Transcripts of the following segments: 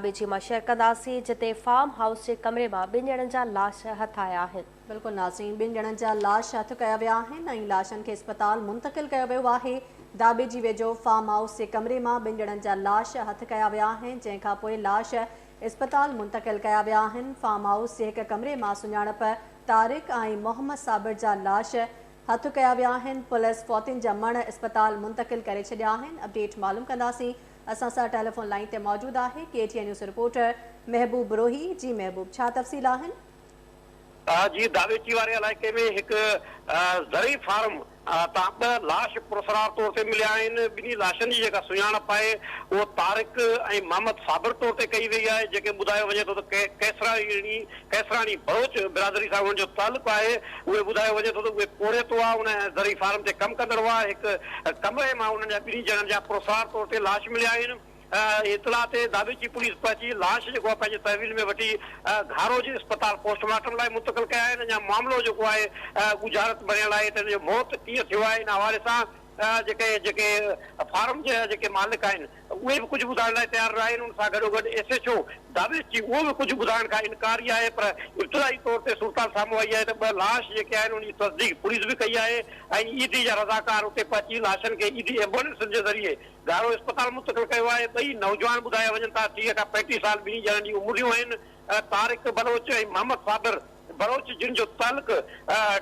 ٻيجي مان شيئر ڪنداسين جتي فارم هائوس جي ڪمري مان ٻن ڄڻن جا لاش هٿ آيا آهن. بلڪل ناظرين ٻن ڄڻن جا لاش هٿ ڪيا ويا آهن ۽ لاشن کي اسپتال منتقل ڪيو ويو آهي. داٻيجي ويجهو فارم هائوس جي ڪمري مان ٻن ڄڻن جا لاش هٿ ڪيا ويا آهن جنهن کان پوء لاش اسپتال منتقل ڪيا ويا آهن. فارم هائوس جي هڪ ڪمري مان سڃاڻپ طارق ۽ محمد صابر جا لاش هٿ ڪيا ويا آهن. پوليس فوتين جا مڙهه اسپتال منتقل ڪري ڇڏيا آهن. اپڊيٽ معلوم ڪنداسين. اسان سان ٽيليفون لائين تي موجود آهي K T N news reporter Mehboob Brohi جي محبوب ڇا تفصيل آهن؟ جي داويچي واري علائقي ۾ هڪ زرعي فارم تان ٻه لاش پراسرار طور تي مليا آهن، ٻنهي لاشن جي جيڪا سڃاڻپ آهي اهو طارق ۽ محمد صابر طور تي ڪئي وئي آهي، جيڪي ٻڌايو وڃي ٿو ته قيصراڻي قيصراڻي بلوچ برادري سان انهن جو تعلق آهي، اهي ٻڌايو وڃي ٿو ته اهي پورهيت هئا، ان زرعي فارم تي ڪم ڪندڙ هئا، هڪ ڪمري مان انهن جا ٻنهي ڄڻن جا پراسرار طور تي لاش مليا آهن، اطلاع تي داٻيچي پوليس پهچي لاش جيڪو آهي پنهنجي تحويل ۾ وٺي گهارو جي اسپتال پوسٽ مارٽم لاء منتقل ڪيا آهن، اڃا معاملو جيڪو آهي ڳجهارت بڻيل آهي ته ان جو موت ڪيئن ٿيو آهي، ان حوالي سان جيڪي جيڪي فارم جا جيڪي مالڪ آهن اهي به ڪجهه ٻڌائڻ لاء تيار ناهن، ان سان گڏوگڏ ايس ايڇ او داويچي اهو به ڪجهه ٻڌائڻ کان انڪاري آهي پر ابتدائي طور تي صورتحال سامهون آئي آهي ته ٻه لاش جيڪي آهن ان جي تصديق پوليس به ڪئي آهي ۽ ايڌي جا رضاڪار اتي پهچي لاشن کي ايڌي ايمبولينسن جي ذريعي گهارو اسپتال منتقل ڪيو آهي، ٻئي نوجوان ٻڌايا وڃن ٿا 30 کان 35 سال ٻنهي ڄڻن جي عمريون آهن، طارق بلوچ ۽ محمد صابر بلوچ جن جو تعلق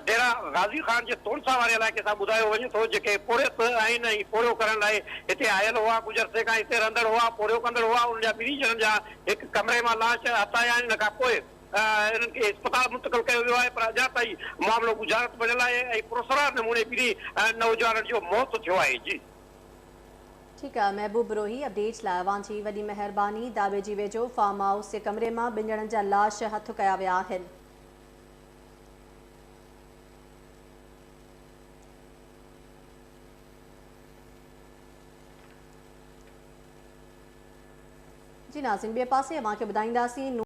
ڊيرا غازي خان جي تونسا واري علائقي سان ٻڌايو وڃي ٿو، جيڪي پورهيت آهن ۽ پورهيو ڪرڻ لاء هتي آيل هئا، ڪجهه عرصي کان هتي رهندڙ هئا، پورهيو ڪندڙ هئا، انهن جا ٻنهي ڄڻن جا هڪ ڪمري مان لاش هٿ آيا آهن، ان کان پوء انهن کي اسپتال منتقل ڪيو ويو آهي پر اڃا تائين معاملو ڳجهارت بڻيل آهي ۽ پراسرار نموني ٻنهي نوجوانن جو موت ٿيو آهي. جي. ٺيڪ آ محبوب بروهي اپڊيٽ لاء اوهان جي وڏي مهرباني داٻيجي ويجهو فارم هائوس جي ڪمري مان ٻن ڄڻن جا لاش هٿ ڪيا ويا آهن. جي ناظرين ٻئي پاسي اوهان کي ٻڌائينداسين.